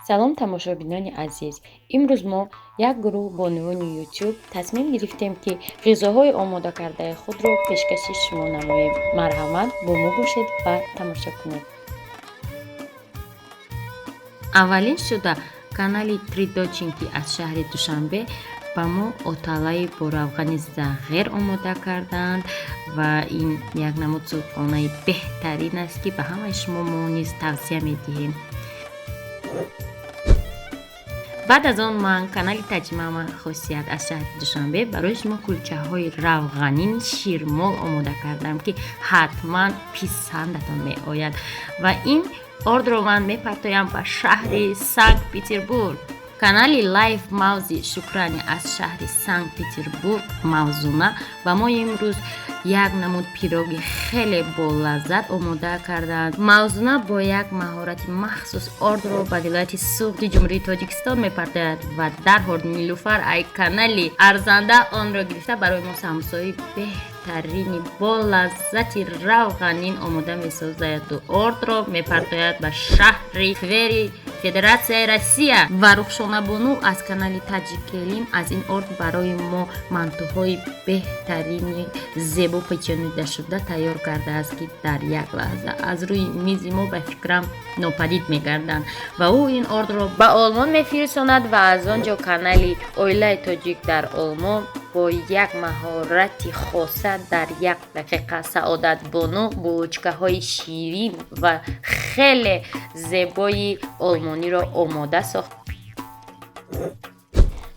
Салом, тамошобинони азиз! Имрӯз мо, як гурӯҳ бонувони Ютуб, тасмим гирифтем, ки ғизоҳои омодакардаи худро пешкаши шумо намоем. Марҳамат, бо мо бошед ва тамошо кунед. Аввалин шуда канали Три доченьки аз шаҳри Душанбе ба мо оталаи бо равғани зағир омода карданд ва ин як намуд зудхонаи беҳтарин аст, ки ба ҳамаи шумо мо низ тавсия медиҳем. Баъд аз он ман, канали Таҷмама Хосият аз шаҳри Душанбе, барои шумо кулчаҳои равғанини ширмол омода кардам, ки ҳатман писандатон меояд, ва ин ордро ман мепартоям ба шаҳри Санкт Петербург. Канали Лайф Мавзи Шукрани аз шаҳри Санкт Петербург, Мавзуна, ба мо имрӯз як намуд пироги хеле болаззат омода карданд. Мавзуна бо як маҳорати махсус ордро ба вилояти Суғди Ҷумҳурии Тоҷикистон мепартояд ва дарҳол Нилуфар ай канали Арзанда онро гирифта, барои мо самбусои беҳтарини болаззати равғанин омода месозаду ордро мепартояд ба шаҳри Твери Федератсияи Россия. Ва Рухшонабону аз канали Таҷикелин аз ин орд барои мо мантуҳои беҳтарини зебо печонидашуда тайёр кардааст, ки дар як лаҳза аз рӯи мизи мо, ба фикрам, нопадид мегарданд, ва ӯ ин ордро ба Олмон мефирсонад ва аз он ҷо канали Оилаи Тоҷик дар Олмон бо як маҳорати хоса дар як дақиқа Саодатбону булочкаҳои ширин ва хеле зебои олмониро омода сохт.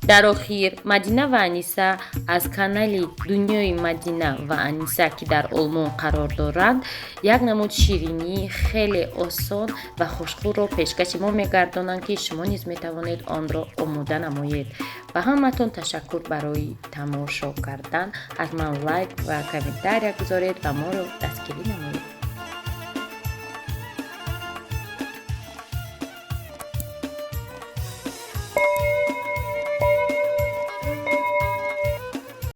Дар охир Мадина ва Аниса аз канали Дунёи Мадина ва Аниса, ки дар Олмон қарор доранд, як намуд ширинии хеле осон ва хушхӯрро пешкаши мо мегардонанд, ки шумо низ метавонед онро омода намоед. Ба ҳаматон ташаккур барои тамошо кардан. Ҳатман лайк ва комментария гузоред ва моро дастгирӣ намоед.